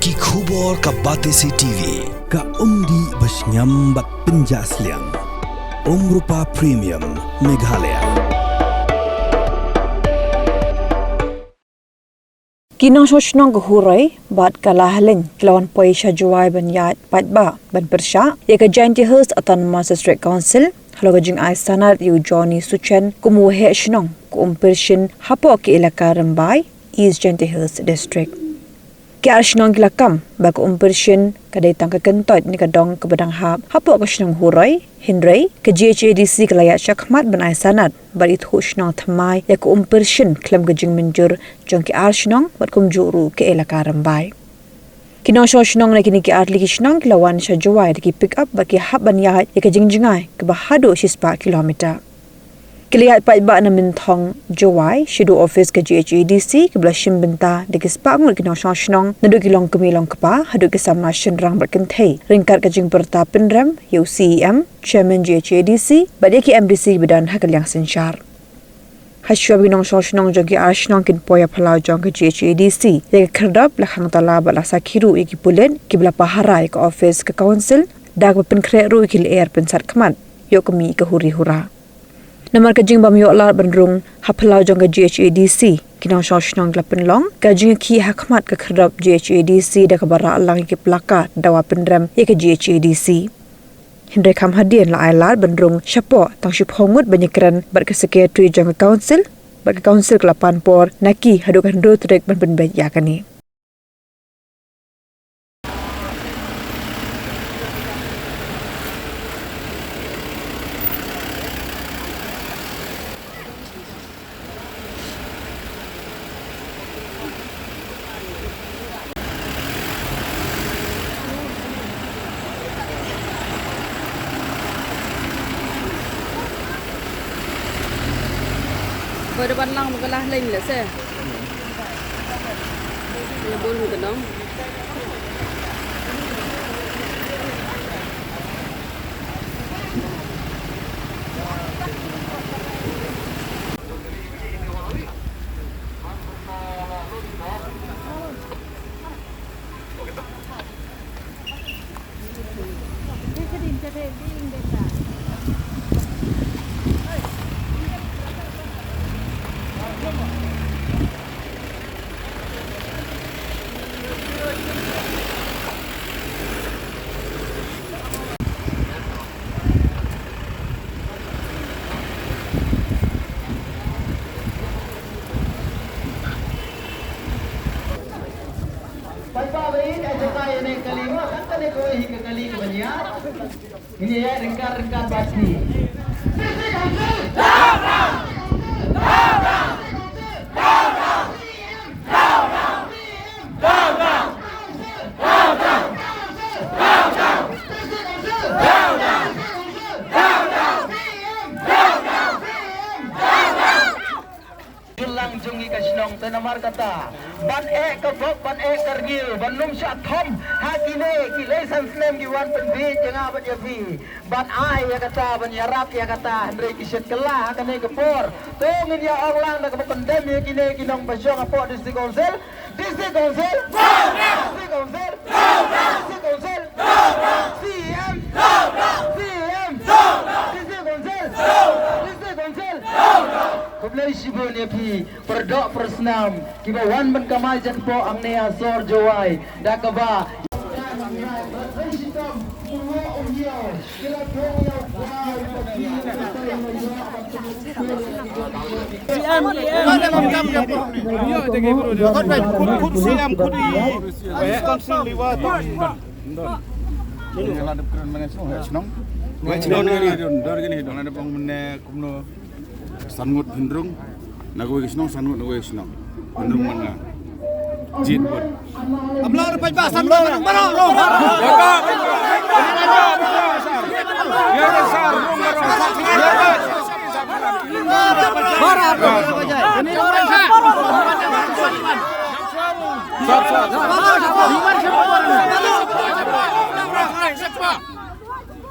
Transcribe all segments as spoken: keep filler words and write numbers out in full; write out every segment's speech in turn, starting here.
Ki khubor ka Batesi T V, ka umdih ba shngiam bad pynjah sliang. Umrupa Premium, Meghalaya. Ki nongshong shnong ka Huroi bad ka Lahaleiñ ki la wan poi sha Jowai ban ïaid paidbah ban pyrshah ïa ka Jaintia Hills Autonomous District Council halor ka jingai sanad ïa u Johnny Suchen kum u waheh shnong ka Umpyrshin hapoh ka elaka Rymbai, East Jaintia Hills District. Ki ar shnong ki la kam ba ka Umpyrshin ka dei tang ka kyntoit ne ka dong kaba dang hap hapoh ka shnong Huroi, hynrei ka G H A D C ka la ïaid shakhmat ban ai sanad bad ithuh shnong thymmai ïa ka Umpyrshin khlem ka jingmynjur jong ki ar shnong bad kumjuh ruh ka elaka Rymbai. Ki nongshong shnong na kine ki ar tylli ki shnong ki la wan sha Jowai da ki pick up bad ki hap ban ïaid ïa ka jingjngai kaba haduh shispah kilometer. Ki la ïaid paidbah na Mynthong Jowai shaduh office ka G H A D C kiba la shim bynta da ki spah ngut ki nongshong shnong naduh ki longkmie longkpa haduh ki samla shynrang bad kynthei ryngkat ka jingpyrta pynrem ïa u C E M, Chairman G H A D C bad ïa ki M D C kiba don ha ka liang synshar. Hashwa ba ki nongshong shnong jong ki ar shnong kin poi ha phyllaw jong ka G H A D C ïa ka khyrdop la khang tala bad la sakhi ruh ïa ki pulit kiba la pahara ïa ka office ka council da kaba pynkhreh ruh ïa ki lyer pynsat khmat ïoh ka mih ka huri hura. Namar ka jingbym ïoh lad ban rung ha phyllaw jong ka G H A D C, ki nongshong shnong ki la pynlong ka jingïakhih ha khmat ka khyrdop G H A D C da kaba rah lang ïa ki plaka dawa pynrem ïa ka G H A D C. Hynrei kham hadien la ai lad ban rung shapoh tang shiphew ngut ban ïakren bad ka secretary jong ka council bad ka council ka la pan por na ki haduh ka hynriew tarik ban pynbeit ïa kane. Ba da ban lang ba ka lah leng le se. Ïa bun ka dong. Paidbah ba ïeit, ai jaka ïa kane ka kali, wat kane kawei hi ka kali kaba ñiah. Ngin ïa ryngkat ryngkat bad phi. Jylla jong ngi ka shnong te namar kata ban eh ka bok ban eh ka rngiew ban ym shah thom ha kine ki lai san snem ki wan pynbieit ïa nga bad ïa phi ban ai ïa kata ban ïarap ïa kata hynrei ki shet kylla ha kane ka por. To ngin ïa ong lang da kaba pyndem ïa kine ki nongpynshong hapoh District Council. District Council. District Council. District Council. C M. C M. District Council. District Council. Khublei shibun ïa phi, pyrdoh pyrsnam, kiba wan ban kamai jakpoh hangne ha sor Jowai, da kaba San ngut hynriew na kawei ka shnong, san ngut na kawei ka shnong. Hynriew man nga. Jied vote. Amla rupai ba san ngut man nga.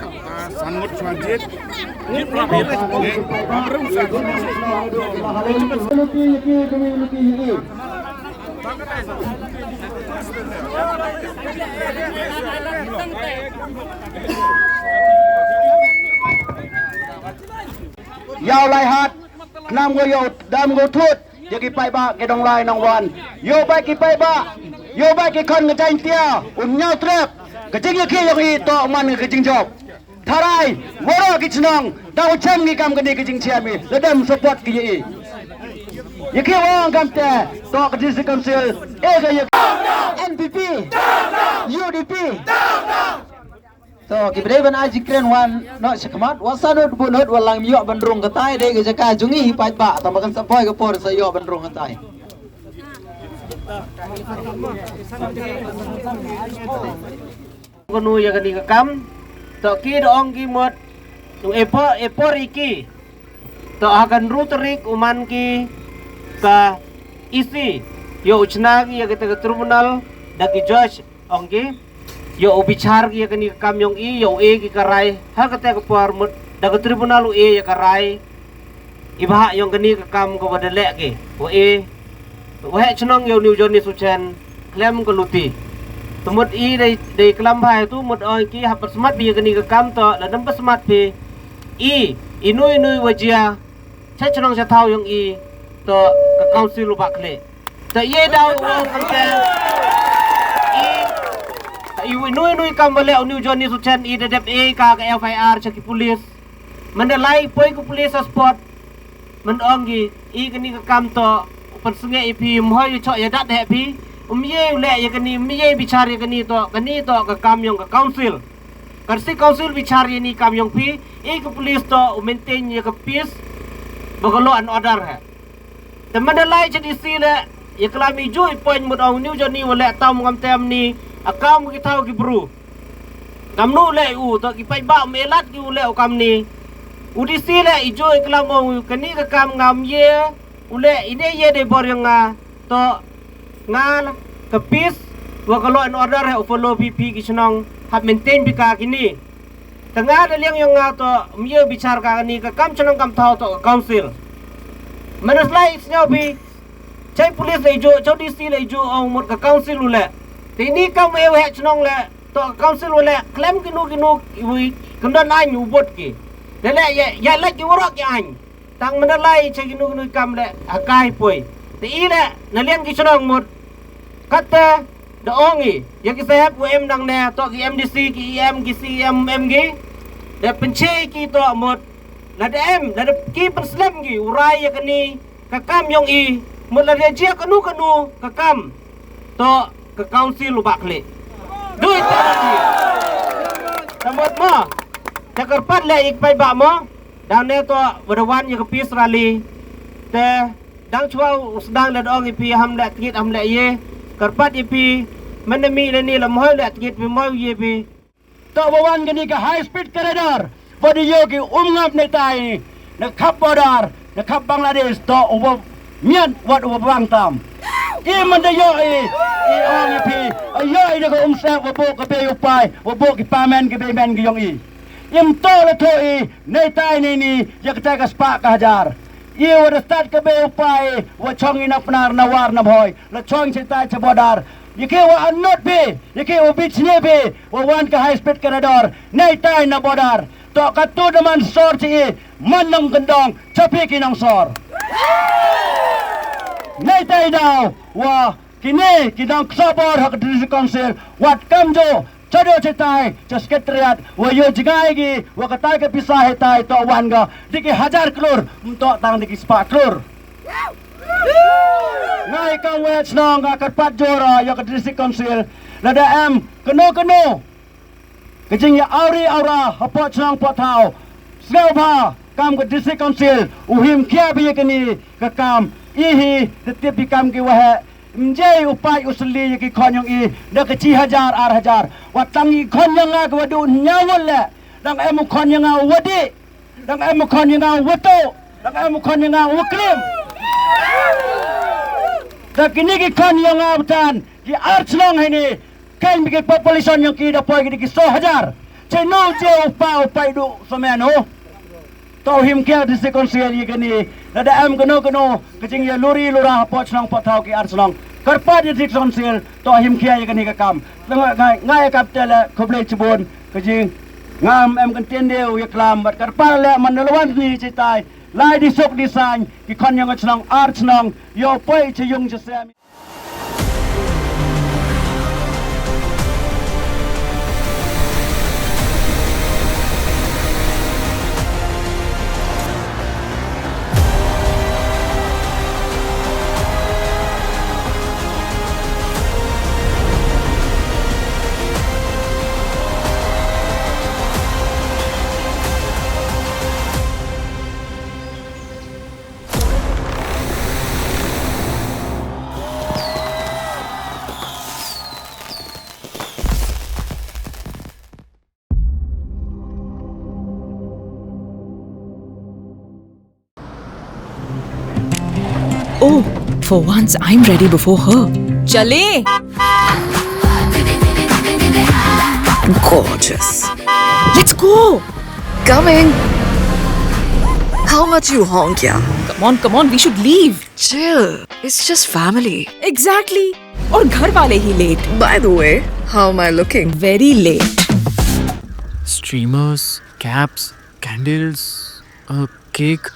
Kata san ngut shuwa jied. Ïa u Laihat, khnam ko ïa u dam ko thut, ïa ki paidbah ki dong lai nong wan. Ïa u bai ki paidbah, ïa u bai ki khon ka Jaiñtia, un ñiaw trep, ka jingïakhih ïong i to man ka jingjop. Tharai, waroh ki chnong, da u chem ki kam kane ka jingchem i, da dem support ki ïa i. Ïa ki wang kam te, to ka district council, e ka ïa N P P, U D P. To, ki bdei ban ai jingkren wan, no, shakmat, wa sanut bunut, wa lang ïoh ban rung katai, dei ka jaka jong i hi paidbah, to makan sa poi ka por sa ïoh ban rung katai. Kunu ïa kani ka kam, to ki da ong ki mut, tu e por, e por i ki. To ha ka hynriew tarik u man ki ka E C. Ïoh u chna ki ïa kata ka tribunal da ki judge, ong ki. Ïoh u bichar ki ïa kani ka kam yong i, ïoh u e ki ka rai ha kata ka por mut da ka tribunal u e ïa ka rai. I bha yong kani ka kam ka wa da leh ki, wa e, wa heh chnong ïa u New Johnny Suchen khlem ka luti. Te mut i dei, dei klam bha tu mut ong ki hap pynsmat phi ïa kani ka kam, to la dam pynsmat phi. I, i nui nui wa jia cha chnong cha thaw yong i, to ka council u ba khleh. Te i dau u ong kante. I, i nui nui kam wa leh u New Johnny Suchen i da dep e ka ka F I R cha ki police. Manda lai poi ka police spot. Man ong ki, i kani ka kam to, u pynsngew i phi, um hoi ïa chok ïa dat heh phi. Um ye u leh ïa kani, um ye bichar ïa kani to, kani to ka kam yong ka council. Ka si council bichar ïa ni kam yong phi, i ka police to, u maintain ïa ka peace, ba ka law and order heh. Te manda lai cha D C le, ïa klam i ju i point mut ong New Johnny wa leh tam ngam tem ni, a kam ki thaw ki bru. Kam nu leh u, to ki paidbah me lat ki u leh u kam ni. U D C le i ju i klam ong kani ka kam ngam ye, u leh i ne ye de bor yong nga, to nga ka peace, wa ka law and order heh u follow phi phi ki chnong, hap maintain phi ka kini. Te nga da liang yong nga to, um ye bichar ka kani ka kam chnong kam thaw to ka council. Manasla i sñiaw phi, chai police le i ju, chau D C le i ju, ong mut ka council u leh. Te ini kam e wa heh chnong le, to ka council u leh, khlem kinu kinu, i wi, kyndan ain u bot ki. Le le, ya, ya leh ki warok ki ain. Tang manda lai cha kinu kinu kam le, ha kai poi. Te i le, na liang ki chnong mut. Kata, da ong i, ïa ki sahep wa em dang ne, to ki M D C, ki E M, ki C E M, em ki. Da pynche ki to mut. Lada em, lada ki pynslem ki, u rai ïa kani, ka kam yong i, mut lada jia kanu kanu, ka kam. To, ka council u ba khleh. Dui ta ki. Te mut mo, te kyrpad le i paidbah mo, dang ne to, wa da wan ïa ka peace rally. Te, dang chwa u sdang da ong i phi ham leh tngit ham leh ye. Kyrpad i phi, manda mi le ni la mhoi leh tngit phi mhoi ye phi. To wa wan kani ka high speed corridor, wa da ïoh ki um ngap ne tai, na khap border, na khap Bangladesh, to wa miat wat wa bang tam. I manda ïoh i, i ong i phi, a ïoh i da ka um sep, wa bo ka bei u pai, wa bo ki pamen ki bei men ki yong i. Im to la to i, ne tai ne ni, ïa kata ka spah ka hajar. Ïa wa da start ka bei u pai, wa chong i na Pnar na War na Bhoi, la chong chi tai cha border. Ïa ki wa anot phi, ïa ki wa bit chini phi, wa wan ka high speed corridor, nei tai na border. To ka tu da man sor chi i, man nong kendong, cha phi ki nong sor. Nei tai daw, wa kini, ki nong ksobor ha ka District Council, wat kam jo, cha do chi tai, cha secretariat, wa ïoh jngai ki, wa ka tai ka pisa he tai, to wan ga, di ki hajar klur, mto tang di ki spah klur. Ngai kam wa chnong nga kyrpad jora, ïa ka District Council, lada em, kano kano, ka jingïa awri awra, hapoh chnong poh thaw, sngewbha, kam ka District Council, u him khia bha ïa kani, ka kam, i hi, da tip i kam ki wa heh, Mjai u pai u sli ïa ki khon yong i, da ka chi hajar, ar hajar. Wat tang i khon yong nga ka wa du nyawul le. Dang em u khon yong nga u wa di. Dang em u khon yong nga u wa tu. Dang em u khon yong nga u wa klim. Da kini ki khon yong nga btan, ki ar chnong hini. Kan bi ki population yong ki da poi ki di ki so hajar. Che no je u pa u pai du so men ho. To him kia District Council ïa kani, lada em kano kano, ka jingïa luri lura, hapoh chnong, poh thaw ki ar chnong. Kyrpad ïa District Council, to him kia ïa kani ka kam. Nga, nga, nga ïa kap te le, khublei chibun, ka jing, ngam em kan tiende u ïa klam, bad kyrpad le, man na lawan ni chitai, lai di suk di sain, ki khon yong chnong, ar chnong, ïoh poi chi yung chi sem. Oh, For once, I'm ready before her. चले। Gorgeous. Let's go. Coming. How much you honk, yeah? Come on, come on, we should leave. Chill. It's just family. Exactly. और घर वाले ही late. By the way, how am I looking? Very late. Streamers, caps, candles, a cake,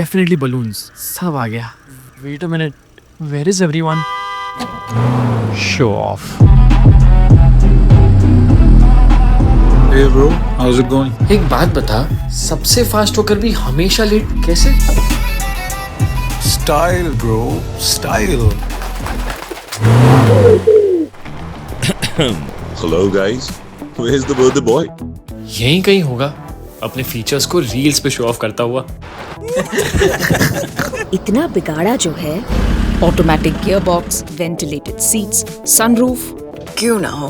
definitely balloons. सब आ गया. Wait a minute. Where is everyone? Show off. Hey bro, how's it going? एक बात बता, सबसे फास्ट होकर भी हमेशा लेट कैसे? Style, bro, style. Hello guys, where's the birthday boy? यहीं कहीं होगा, अपने फीचर्स को रील्स पे शो ऑफ करता हुआ. इतना बिगाड़ा जो है. Automatic gearbox, ventilated seats, sunroof. क्यों ना हो,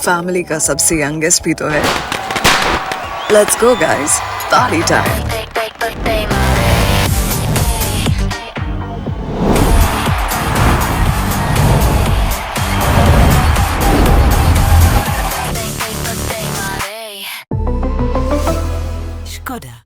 फैमिली का सबसे यंगेस्ट भी तो है. Let's go guys, party time. Skoda.